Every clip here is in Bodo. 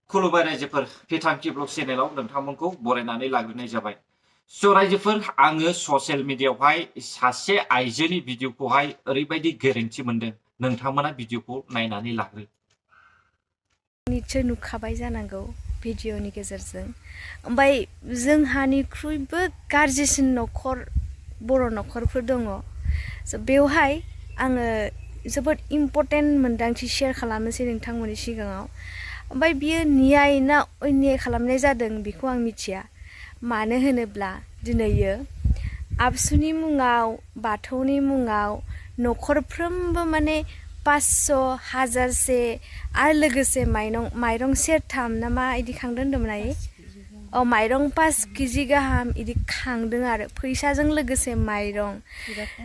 खुलुमबाय रायजोफोर फेथांखि ब्लग चेनेलाव नोंथांमोनखौ बरायनानै लाग्रोनाय जाबाय। स' रायजोफोर आङो ससियेल मिडियायावहाय सासे आइजोनि भिडिअखौहाय ओरैबायदि गोरोन्थि मोनदों। नोंथांमोना भिडिअखौ नायनानै लाग्रो। निश्चय नुखाबाय जानांगौ भिडिअनि गेजेरजों। ओमफ्राय जोंहानिख्रुइबो गाज्रिसिन नखर बर' नखरफोर दङ। स' बेवहाय आङो जोबोद इम्परटेन्ट मोन्दांथि शेयार खालामनोसै नोंथांमोननि सिगाङाव। ओमफ्राय बियो न्याय ना अन्याय खालामनाय जादों बेखौ आं मिथिया। मानो होनोब्ला दिनैयो आबसुनि मुङाव बाथौनि मुङाव नखरफ्रोमबो माने 500 हाजारसे आरो लोगोसे माइरं सेरथाम ना मा इदि खांदों होनदोंमोन आइ? माइरं 5 केजि गाहाम इदि खांदों आरो फैसाजों लोगोसे माइरं।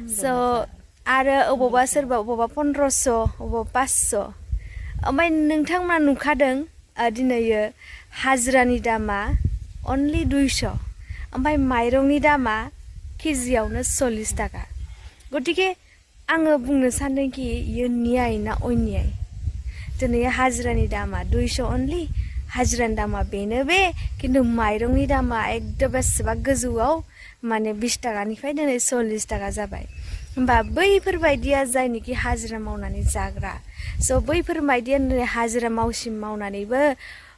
स' आरो अबावबा सोरबा अबावबा 1500 अबावबा 500। ओमफ्राय नोंथांमोना नुखादों दिनैयो हाजिरानि दामा अनलि 200। ओमफ्राय माइरंनि दामा केजियावनो 40 थाखा। गतिके आङो बुंनो सानदोंखि इयो न्याय ना अन्याय। दिनै हाजिरानि दामा 200 अनलि, हाजिरानि दामा बेनो बे, खिन्थु माइरंनि दामा एकदम बेसेबा गोजौआव माने 20 थाखानिफ्राय दिनै 40 थाखा जाबाय। होमबा बैफोरबायदिया जायनिखि हाजिरा मावनानै जाग्रा। स' बैफोरबायदिया दिनै हाजिरा मावनानैबो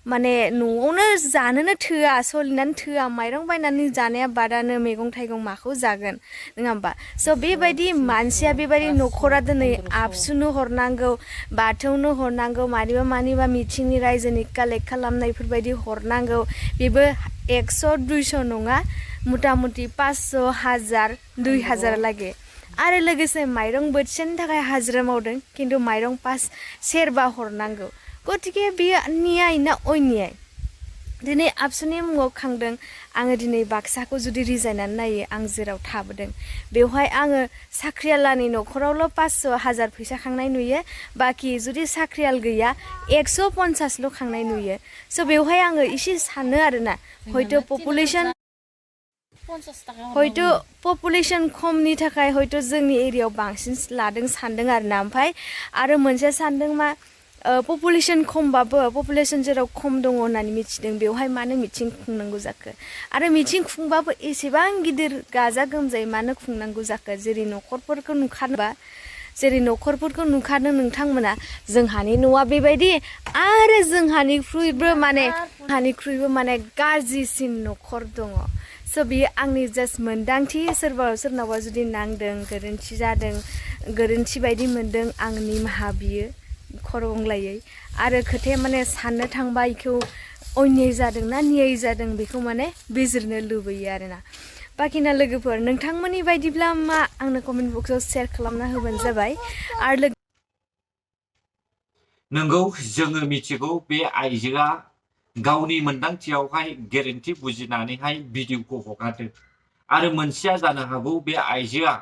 माने न'आवनो जानोनो थोआ, सोलिनानै थोआ, माइरं बायनानै जानाया बादानो मैगं थाइगं माखौ जागोन नङा होमबा? स' बेबायदि मानसिया बेबायदि नखरा दिनै आबसुनो हरनांगौ, बाथौनो हरनांगौ, मानिबा मिथिंनि रायजोनि कालेक्ट खालामनायफोरबायदि हरनांगौ। बेबो 100 200 नङा, मुथा मुथि 500 1000 2000 लागै। आरो लोगोसे माइरं बोथिसेनि थाखाय हाजिरा मावदों, खिन्थु माइरं सेरबा हरनांगौ। गतिके बेयो न्याय ना अन्याय? दिनै आबसुनि मुङाव खांदों। आङो दिनै बाक्साखौ जुदि रिजायनानै नायो, आं जेराव थाबोदों बेवहाय आङो साख्रियालानि नखरावल' 500 1000 फैसा खांनाय नुयो। बाखि जुदि साख्रियाल गैया 150ल' खांनाय नुयो। स' बेवहाय आङो एसे सानो आरोना, हयथ' पपुलेसन खमनि थाखाय हयथ' जोंनि एरियायाव बांसिन लादों सानदों आरोना। ओमफ्राय आरो मोनसे सानदों मा, पपुलेसन खमबाबो, पपुलेसन जेराव खम दङ होननानै मिथिदों, बेवहाय मानो मिथिं खुंनांगौ जाखो? आरो मिथिं खुंबाबो एसेबां गिदिर गाजा गोमजायै मानो खुंनांगौ जाखो? जेरै नखरफोरखौ नुखादों नोंथांमोना। जोंहानि न'आ बेबायदि, आरो जोंहानिख्रुइबो माने गाज्रिसिन नखर दङ। स' बेयो आंनि जास्ट मोन्दांथि। सोरनावबा जुदि नांदों, गोरोन्थि जादों, गोरोन्थि बायदि मोनदों, आं निमाहा बियो खर' गंग्लायै। आरो खोथाया माने साननो थांबा बेखौ अन्याय जादों ना न्याय जादों बेखौ माने बिजिरनो लुबैयो आरोना। बाखिना लोगोफोर, नोंथांमोननि बायदिब्ला मा, आंनो कमेन्ट बक्सआव शेयार खालामना होबानो जाबाय। आरो नोंगौ, जोङो मिथिगौ बे आइजोआ गावनि मोन्दांथियावहाय गोरोन्थि बुजिनानैहाय भिडिअखौ हगारदों। आरो मोनसेया जानो हागौ बे आइजोआ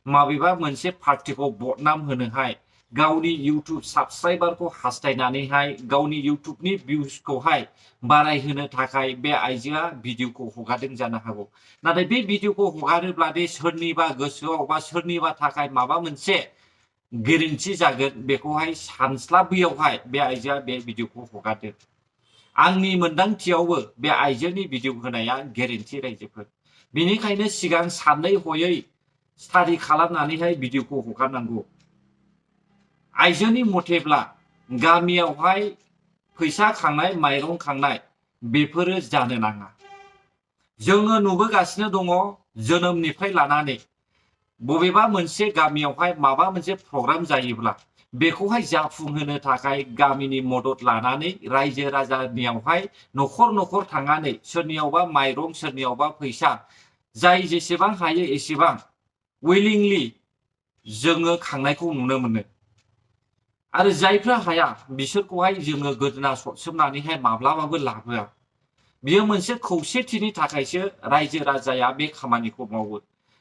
माबेबा मोनसे पार्टिखौ बदनाम होनोहाय, गावनि इउटुब साबस्क्राइबारखौ हास्थायनानैहाय, गावनि इउटुबनि भिउसखौहाय बारायहोनो थाखाय बे आइजोआ भिडिअखौ हगारदों जानो हागौ। नाथाय बे भिडिअखौ हगारोब्ला दे सोरनिबा गोसोआव बा सोरनिबा थाखाय माबा मोनसे गोरोन्थि जागोन, बेखौहाय सानस्लाबैयावहाय बे आइजोआ बे भिडिअखौ हगारदों। आंनि मोन्दांथियावबो बे आइजोनि भिडिअ होनाया गोरोन्थि रायजोफोर। बेनिखायनो सिगां सानै हयै स्टाडि खालामनानैहाय भिडिअखौ हगारनांगौ। आइजोनि मथेब्ला गामियावहाय फैसा खांनाय, माइरं खांनाय बेफोरो जानो नाङा। जोङो नुबोगासिनो दङ, जोनोमनिफ्राय लानानै बबेबा मोनसे गामियावहाय माबा मोनसे प्रग्राम जायोब्ला बेखौहाय जाफुंहोनो थाखाय गामिनि मदद लानानै रायजो राजानियावहाय नखर नखर थांनानै सोरनियावबा माइरं, सोरनियावबा फैसा, जाय जेसेबां हायो एसेबां उइलिंलि जोङो खांनायखौ नुनो मोनो। आरो जायफ्रा हाया बिसोरखौहाय जोङो गोदोना सौसोमनानैहाय माब्लाबाबो लाबोआ। बियो मोनसे खौसेथिनि थाखायसो रायजो राजाया बे खामानिखौ मावो।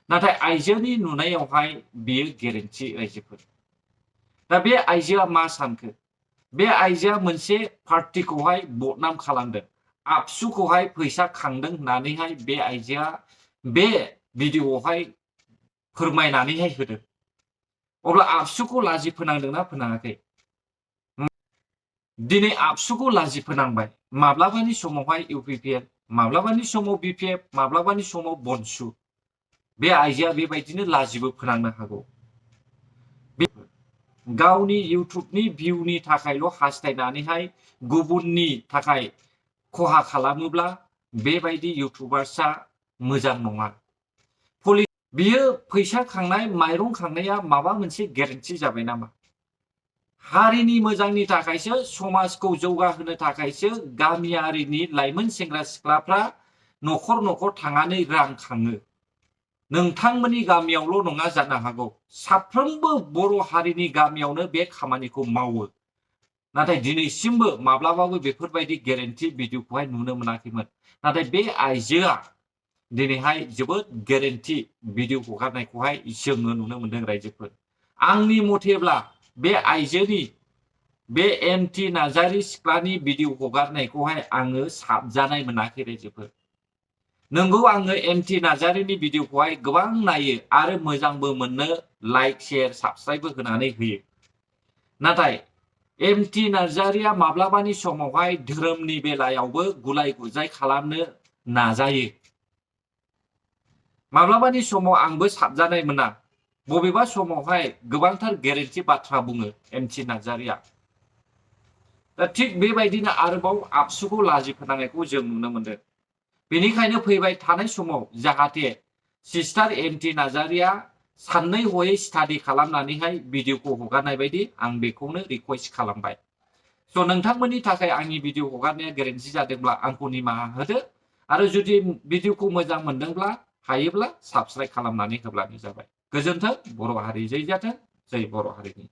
नाथाय आइजोनि नुनायावहाय बियो गोरोन्थि रायजोफोर। दा बे आइजोआ मा सानखो? बे आइजोआ मोनसे पार्टिखौहाय बदनाम खालामदों, आबसुखौहाय फैसा खांदों होननानैहाय बे आइजोआ बे भिडिअआवहाय फोरमायनानैहाय होदों। अब्ला आबसुखौ लाजि फोनांदोंना फोनाङाखै? दिनै आबसुखौ लाजि फोनांबाय। माब्लाबानि समावहाय इउपिपिएल, माब्लाबानि समाव बिपिएफ, माब्लाबानि समाव बनसु। बे आइजोआ बेबायदिनो लाजिबो फोनांनो हागौ। गावनि इउटुबनि भिउनि थाखायल' हास्थायनानैहाय गुबुननि थाखाय खहा खालामोब्ला बेबायदि इउटुबार्सआ मोजां नङा। बियो फैसा खांनाय, माइरं खांनाया माबा मोनसे गेरेन्टि जाबाय नामा? हारिनि मोजांनि थाखायसो, समाजखौ जौगाहोनो थाखायसो गामियारिनि लाइमोन सेंग्रा सिख्लाफ्रा न'खर न'खर थांनानै रां खाङो। नोंथांमोननि गामियावल' नङा जानो हागौ, साफ्रोमबो बर' हारिनि गामियावनो बे खामानिखौ मावो। नाथाय दिनैसिमबो माब्लाबाबो बेफोरबायदि गेरेन्टि भिडिअखौहाय नुनो मोनाखैमोन। नाथाय बे आइजोआ दिनैहाय जोबोद गेरेन्टि भिडिअ हगारनायखौहाय जोङो नुनो मोनदों रायजोफोर। आंनि मथेब्ला बे आइजोनि बे एमटि नार्जारी सिख्लानि भिडिअ हगारनायखौहाय आङो साबजानाय मोनाखै रायजोफोर। नंगौ, आङो एमटि नार्जारीनि भिडिअखौहाय गोबां नायो आरो मोजांबो मोनो, लाइक शेयार साबस्क्राइबबो होनानै होयो। नाथाय एमटि नार्जारीया माब्लाबानि समावहाय धोरोमनि बेलायावबो गुलाय गुजाय खालामनो नाजायो। माब्लाबानि समाव आंबो साबजानाय मोना। बबेबा समावहाय गोबांथार गेरेन्टि बाथ्रा बुङो एमटि नार्जारीया। दा थिग बेबायदिनो आरोबाव आबसुखौ लाजि फोनांनायखौ जों नुनो मोनदों। बेनिखायनो फैबाय थानाय समाव जाहाथे सिस्टार एमटि नार्जारीया साननै हयै स्टाडि खालामनानैहाय भिडिअखौ हगारनाय बायदि आं बेखौनो रिक्वेस्ट खालामबाय। स' नोंथांमोननि थाखाय आंनि भिडिअ हगारनाया गेरेन्टि जादोंब्ला आंखौ निमाहा होदो आरो जुदि भिडिअखौ मोजां मोनदोंब्ला हायोब्ला साबस्क्राइब खालामनानै होब्लानो जाबाय। गोजोन्थों। बर' हारि जै जाथों, जै बर' हारिनि।